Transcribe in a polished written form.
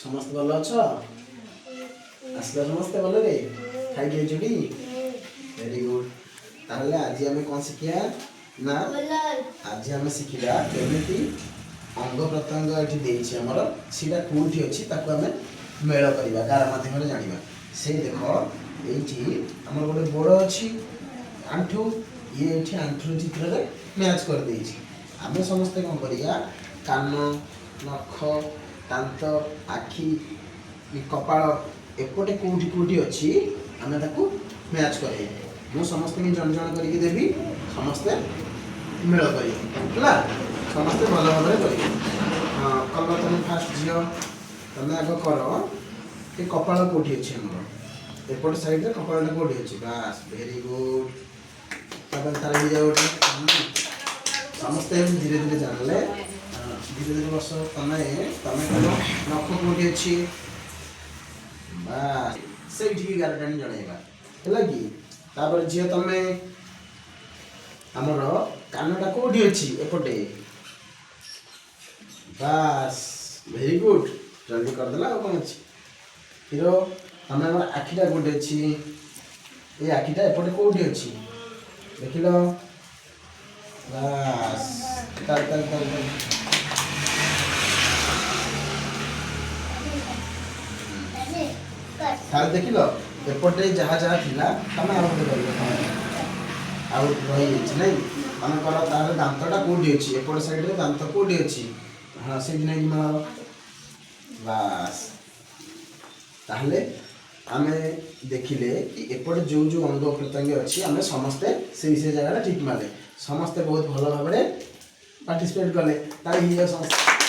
ସମସ୍ତେ ଭଲ ଅଛ? ଆସିଲ ସମସ୍ତେ ଭଲରେ? ଖାଇକି ହେଇଛଟି? Very good. ତାହେଲେ ଆଜି ଆମେ କ'ଣ ଶିଖିବା ନା, ଆଜି ଆମେ ଶିଖିବା କେମିତି ଅଙ୍ଗ ପ୍ରତ୍ୟଙ୍ଗ ଏଠି ଦେଇଛି ଆମର, ସେଇଟା କେଉଁଠି ଅଛି ତାକୁ ଆମେ ମେଳ କରିବା, ଗାର ମାଧ୍ୟମରେ ଜାଣିବା। ସେ ଦେଖ, ଏଇଠି ଆମର ଗୋଟେ ଗୋଡ଼ ଅଛି, ଆଣ୍ଠୁ। ଇଏ ଏଇଠି ଆଣ୍ଠୁର ଚିତ୍ରରେ ମ୍ୟାଚ୍ କରିଦେଇଛି। ଆମେ ସମସ୍ତେ କ'ଣ କରିବା? କାନ, ନଖ, ଦାନ୍ତ, ଆଖି, କପାଳ ଏପଟେ କେଉଁଠି କେଉଁଠି ଅଛି, ଆମେ ତାକୁ ମ୍ୟାଚ୍ କରେଇବା। ମୁଁ ସମସ୍ତଙ୍କୁ ଜଣ ଜଣ କରିକି ଦେବି, ସମସ୍ତେ ମେଳ କରିବେ। ହେଲା? ସମସ୍ତେ ଭଲ ଭାବରେ କରିବେ। ହଁ, କଲ ତମେ ଫାଷ୍ଟ। ଝିଅ, ତମେ ଆଗ କର। ଏ କପାଳ କେଉଁଠି ଅଛି ଆମର? ଏପଟ ସାଇଡ଼ରେ କପାଳଟା କେଉଁଠି ଅଛି? ବାସ୍, ଭେରି ଗୁଡ୍। ତାପରେ ତାର ହେଇଯାଉ ଗୋଟେ। ସମସ୍ତେ ଏମିତି ଧୀରେ ଧୀରେ ଜାଣିଲେ। ହଁ, ଧୀରେ ଧୀରେ ବସ। ତମେ କଲ, ନଖ କେଉଁଠି ଅଛି? ବାସ୍, ସେଇଠିକି ଗାର ଟାଣି ଜଣେଇବା। ହେଲା କି? ତାପରେ ଝିଅ ତମେ, ଆମର କାନଟା କୋଉଠି ଅଛି ଏପଟେ? ବାସ୍, ଭେରି ଗୁଡ୍। ଜଲ୍ଦି କରିଦେଲା, ଆଉ କ'ଣ ଅଛି? ହିରୋ, ତମେ, ଆମର ଆଖିଟା କୋଉଠି ଅଛି? ଏଇ ଆଖିଟା ଏପଟେ କୋଉଠି ଅଛି ଦେଖିଲ? ବାସ୍, ତାଲ ତାଲ ତାଲ ତାଲ। ତାହେଲେ ଦେଖିଲ, ଏପଟେ ଯାହା ଯାହା ଥିଲା, ତମେ ଆଉ ଗୋଟେ କରିବ। ତମେ ଆଉ ରହିଯାଇଛି ନାଇଁ? ତମେ କର ତାହେଲେ। ଦାନ୍ତଟା କୋଉଠି ଅଛି? ଏପଟ ସାଇଡ଼ରେ ଦାନ୍ତ କୋଉଠି ଅଛି? ହଁ, ସେଇଠି ନେଇକି ମାର। ବାସ୍। ତାହେଲେ ଆମେ ଦେଖିଲେ କି ଏପଟେ ଯେଉଁ ଯେଉଁ ଅଙ୍ଗ ପ୍ରତ୍ୟଙ୍ଗ ଅଛି, ଆମେ ସମସ୍ତେ ସେଇ ସେଇ ଜାଗାରେ ଠିକ୍ ମାରିଲେ। ସମସ୍ତେ ବହୁତ ଭଲ ଭାବରେ ପାର୍ଟିସିପେଟ୍ କଲେ। ତାହେଲେ ହେଇଯାଉ ସମସ୍ତେ।